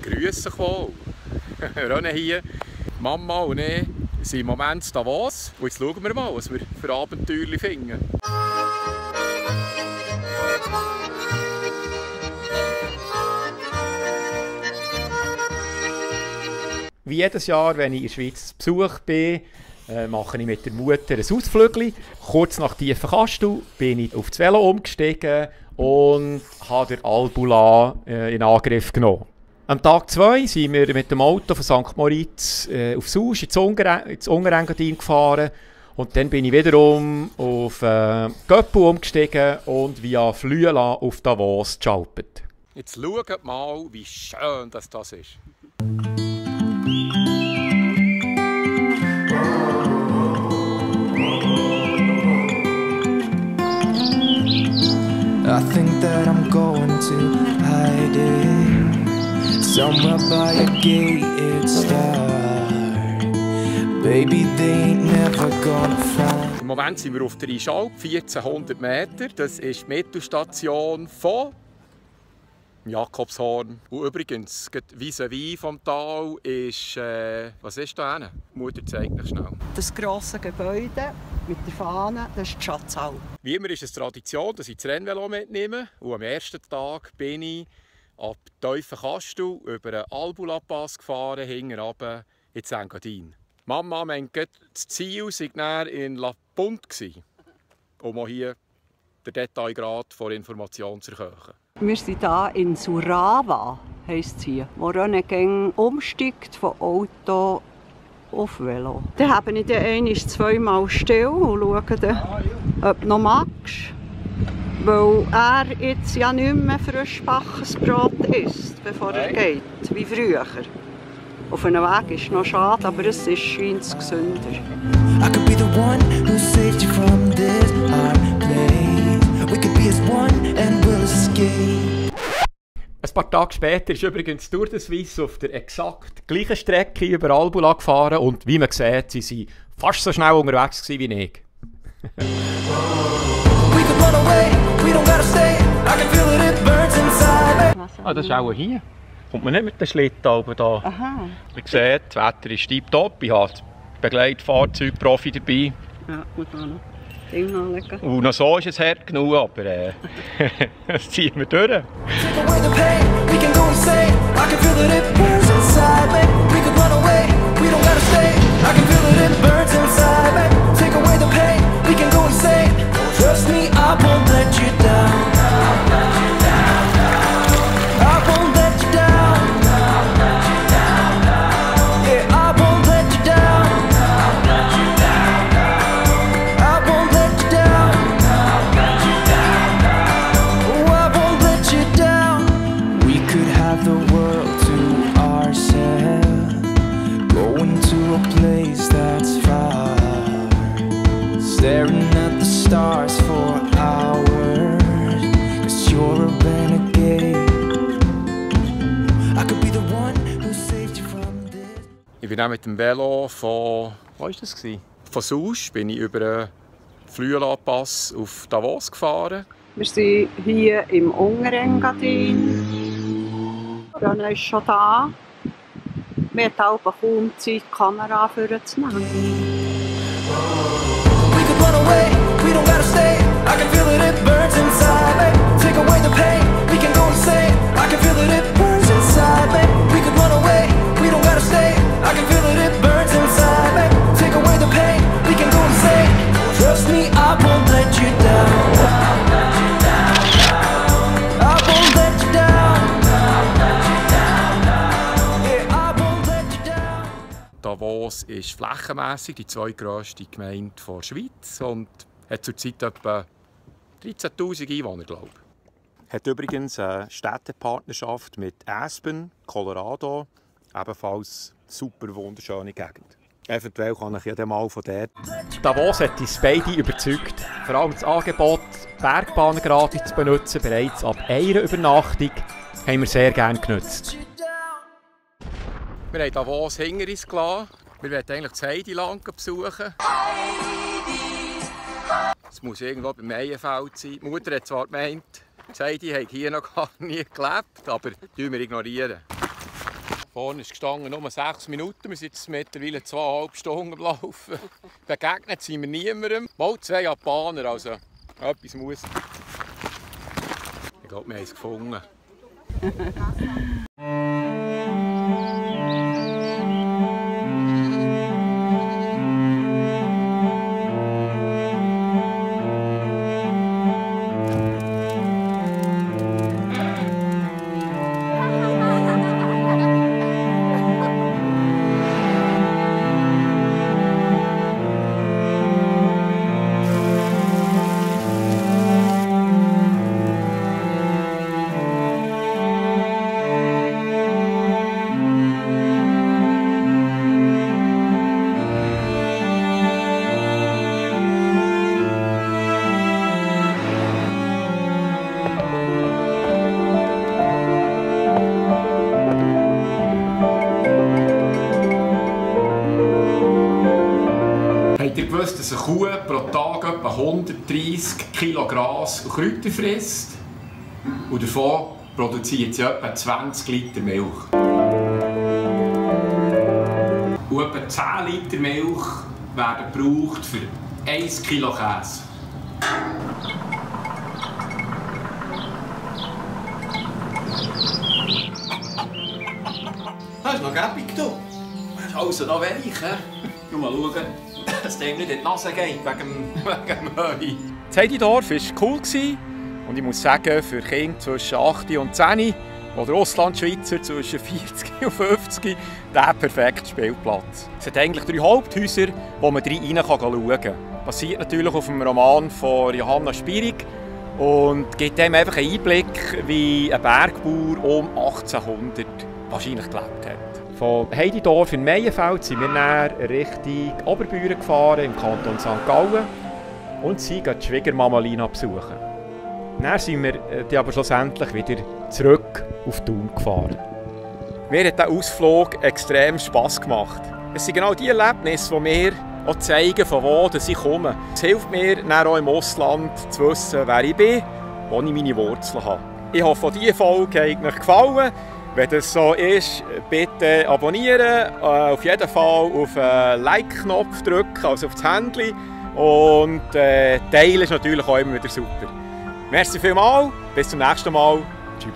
Grüße wohl. René hier, Mama und ich sind im Moment in Davos. Und jetzt schauen wir mal, was wir für Abenteuer finden. Wie jedes Jahr, wenn ich in der Schweiz zu Besuch bin, mache ich mit der Mutter ein Ausflügel. Kurz nach Tiefenkastel bin ich auf das Velo umgestiegen und habe den Albula in Angriff genommen. Am Tag 2 sind wir mit dem Auto von St. Moritz auf Sausch ins Ungerengadin gefahren. Und dann bin ich wiederum auf Göppel umgestiegen und via Flüela auf Davos geschaltet. Jetzt schaut mal, wie schön das ist. I think that I'm going to hide it somewhere by a gated star. Baby, they ain't never gonna find. Im Moment sind wir auf der Ischalp, 1400 Meter. Das ist die Mittelstation von Jakobshorn. Und übrigens, vis-à-vis vom Tal ist, was ist da hinten? Die Mutter zeigt mich schnell. Das grosse Gebäude mit der Fahne, das ist die Schatzhalle. Wie immer ist es Tradition, dass ich das Rennvelo mitnehme. Und am ersten Tag bin ich ab Tiefenkastel über den Albula-Pass gefahren, hinten runter in Engadin. Mama meinte, das Ziel war in La Punt, um auch hier den Detailgrad der Information zu erhöhen. Wir sind hier in Surava, heisst es hier, wo René umsteigt von Auto auf Velo. Dann habe ich dann einmal zweimal still und schaue dann, ob du noch magst. Weil er jetzt ja nicht mehr frischbackenes Brot isst, bevor er geht, wie früher. Auf einem Weg ist es noch schade, aber es ist scheint gesünder. I could be the one who saved you from this hard place. We could be as one and we'll escape. Ein paar Tage später ist übrigens Tour de Suisse auf der exakt gleichen Strecke über Albula gefahren und wie man sieht, sie waren fast so schnell unterwegs wie ich. Das ist auch hier. Kommt man nicht mit den Schlitten oben da. Aha. Man sieht, das Wetter ist tiptop. Ich habe das Begleitfahrzeug-Profi dabei. Ja, gut an. Ding anlegen. Und noch so ist es hart genug, aber das ziehen wir durch. Trust me, I won't let you down. I won't let you down. Yeah, I won't let you down. I won't let you down. Oh, I won't let you down. We could have the world to ourselves, going to a place that's far, staring at the stars for hours, 'cause you're a renegade. I could be the one who saved you from this. Ich bin auch mit dem Velo von, wo war das? Von Sausch bin ich über den Flüela-Pass auf Davos gefahren. Wir sind hier im Ungerengadin. René ist schon da. Wir haben auch kaum Zeit, die Kamera vorzunehmen. We could run away, we don't gotta stay. I can feel it, it burns inside me. Take away the pain, we can go insane. I can feel it, it burns inside me. We could run away, we don't gotta stay. I can feel it, it burns inside me. Take away the pain, we can go insane. Trust me, I won't let you down. I won't let you down. Yeah, I won't let you down. Davos ist flächenmässig die zweitgrösste Gemeinde der Schweiz und hat zurzeit etwa 13'000 Einwohner, glaube ich. Hat übrigens eine Städtepartnerschaft mit Aspen, Colorado, ebenfalls super wunderschöne Gegend. Eventuell kann ich ja dann mal von dort. Davos hat uns beide überzeugt. Vor allem das Angebot, Bergbahnen gratis zu benutzen, bereits ab einer Übernachtung, haben wir sehr gerne genutzt. Wir haben Davos hinter uns gelassen. Wir wollen eigentlich das Heideland besuchen. Es muss irgendwo beim Meienfeld sein. Die Mutter hat zwar gemeint, das Heidi hat hier noch gar nie gelebt, aber das ignorieren wir. Vorne ist gestanden nur 6 Minuten, wir sind jetzt mittlerweile 2,5 Stunden gelaufen. Begegnet sind wir niemandem. Mal 2 Japaner, also etwas muss. Ich glaube, wir haben es gefunden. Habt ihr gewusst, dass eine Kuh pro Tag etwa 130 Kilo Gras und Kräuter frisst? Und davon produziert sie etwa 20 Liter Milch. Und etwa 10 Liter Milch werden gebraucht für 1 Kilo Käse. Das ist noch gäbig, du. Das ist also noch weich, he? Nur mal schauen, dass es dem nicht in die Nase geht, wegen dem Heu. Das Heididorf war cool und ich muss sagen, für Kinder zwischen 8 und 10 oder Auslandschweizer zwischen 40 und 50 der perfekte Spielplatz. Es hat eigentlich 3 Haupthäuser, wo man rein schauen kann. Basiert natürlich auf dem Roman von Johanna Spierig und gibt dem einfach einen Einblick, wie ein Bergbauer um 1800 wahrscheinlich gelebt hat. Von Heididorf in Meienfeld sind wir dann Richtung Oberbüren gefahren, im Kanton St. Gallen, und sie gehen die Schwiegermama Lina besuchen. Dann sind wir aber schlussendlich wieder zurück auf Thun gefahren. Mir hat dieser Ausflug extrem Spass gemacht. Es sind genau die Erlebnisse, die mir auch zeigen, von wo ich komme. Es hilft mir dann auch im Ausland zu wissen, wer ich bin, wo ich meine Wurzeln habe. Ich hoffe, diese Folge hat euch gefallen. Wenn das so ist, bitte abonnieren, auf jeden Fall auf den Like-Knopf drücken, also auf das Handy. Und teilen ist natürlich auch immer wieder super. Merci vielmals, bis zum nächsten Mal. Tschüss.